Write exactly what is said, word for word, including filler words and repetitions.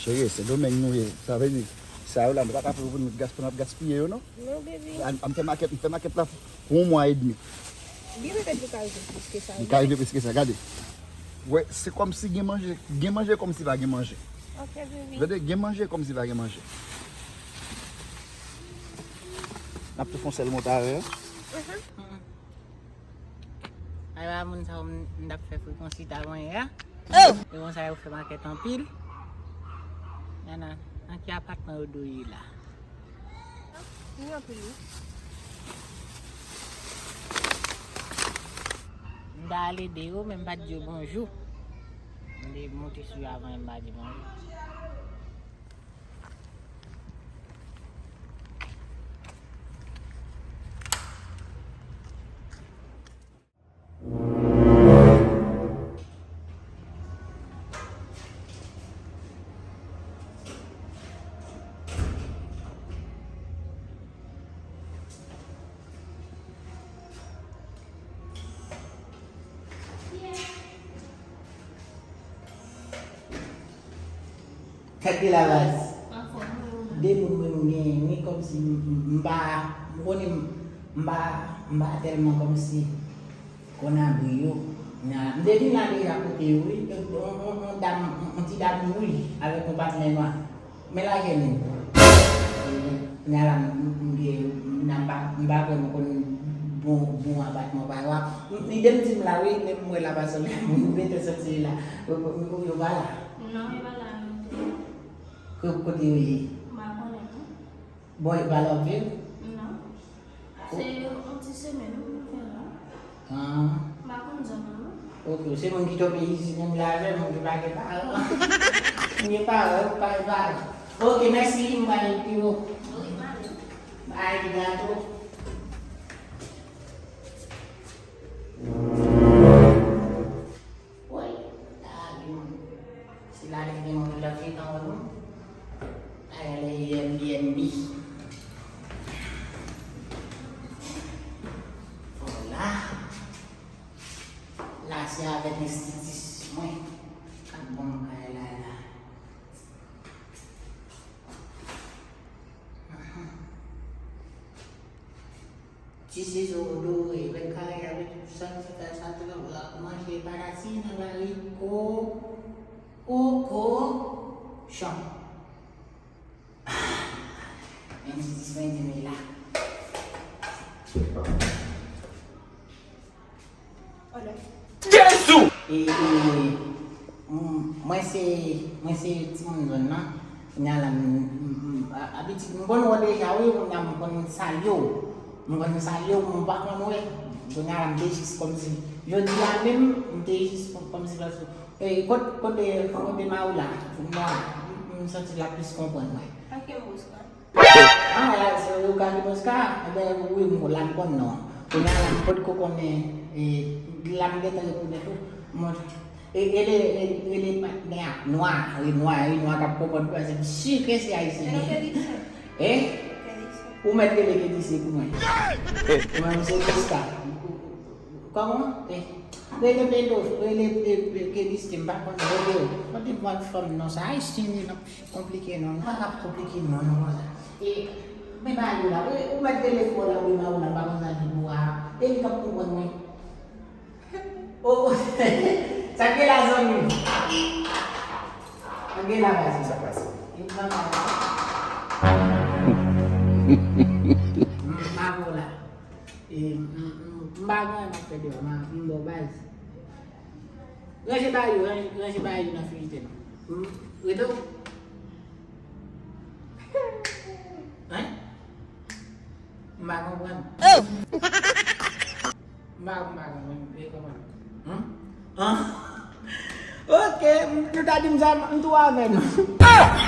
Cheri, Sendomeng nou ye. Sa vle di, sa yo la, nou pa ka fè yo pou nou gas-, pou n ap gaspiye yo, non. Non, baby. An, an fè makèt, m fè makèt la pou yon mwa edmi. Gen makèt nou ka rive plis ke sa, wi. Nou ka rive plis ke sa, gade. Wè, se kòmsi gen manje, gen manje kòmsi pa gen manje. Ok, baby. Tande, gen manje kòmsi pa gen manje. N ap tou fè yon sèl mont avè yo. Mhm. Ay, pa moun sa yo m, m t ap fè frikons li t ap manyen a. Oh! E konsa yo fè makèt anpil. Nana, nan ki apatman yo dwe ye la? Ni anpil, wi. M ta al ede yo, men m pa t di yo bonjou. M te monte sou yo avan, men m pa di bonjou. Sa k te la baz? Anfòm, wi, wi. De moun mwen m genyen, wi, kòmsi m, m, m pa, m konnen m, m pa, m pa tèlman kòmsi konn abri yo. Nan, m te vin la deja kote yo, wi. Yon, yon, yon, yon dam, yon, yon ti dam, wi, avèk yon patnè nwa. Men lajè menm. Kounye a la, m, m, m gen, m, m pa, m pa vrèman konn bon, bon apatman pa yo a. M, lide m di m la, wi, men m wè la pa sanble, m rete santi la. Yo, yo, yo pa la. Non, yo pa la, non. Ko-, kote yo ye? M pa konnen, non. Bon, yo pa la, wi? Non. Se yon ti semèn, wi, m fè la. Ah. M pa konn zòn nan, non. Ok, se moun ki tonbe isit menm jan avè m, ki pa gen paran. Moun gen paran, yo pa gen paran. Ok, mèsi, m pral pi wo. Wi, m ale. Bay, gato. Woy, la, gen, si la te gen moun ki t ap gentan wè nou. Ay, ale Airbnb. Vwala. La, se avèk enstitis mwen k ap ban m kay la, la. Ti sizo dore, vèt kare avèk sa, sa, sa, sa, sa, manje patati nan lari ko, ko, kochon. Men ti disponib la. Jezi! E, e, m, mwen se, mwen se timoun zòn nan. Kounye a la, m, m, m, a, abitid, m konn wè w deja, wi, kounye a m konn salye w. M konn salye w, m pa konn wè. Kounye a la, m te jis kòmsi. Jodi a menm, m te jis kòmsi paske, e, kot-, kote, kote Mayoula, m, m santi l ap plis konprann mwen. Ak Embouska. Ah, se ou ka ki Oscar? Enben, wi, m la m konn non. Kounye a la m potko konnen, e, la m gentan rekonèt ou. Mwen, e, e, e, e, e patnè a, nwa, e nwa, e nwa k ap konprann kwè se m si ke se ayisyen. E nou Felix? E? Felix. Ou mèt rele Felix pou mwen. Mwen, se Oscar. Kòman? E, rele Pedro, rele, e, e, Felix, m pa konn rele yo. Kote mwen fanm non sa, ayisyen li non. Konplike non, nou pa ka konplike non, nou konsa. E, men bagay la, ou, ou mèt rele fò la, wi, Mayoula, pa konsa di pou a. E li k ap konprann mwen. O, o, sa gen la, zanmi? Sa gen la, baz? Sa pase? E, m pa ka la. M, Mayoula. E, m, m, m pa gen anyen m ap fè deyò, m, m bò baz. Ranje bagay yo, ranje, ranje bagay yo nan frijidè nan. Hmm? Rete w? Hein? M pa konprann. Oh! M pa, m pa konprann. E kòman? Hmm? Ah! Ok, m, nou ta di m sa, m tou avè nou. Ah!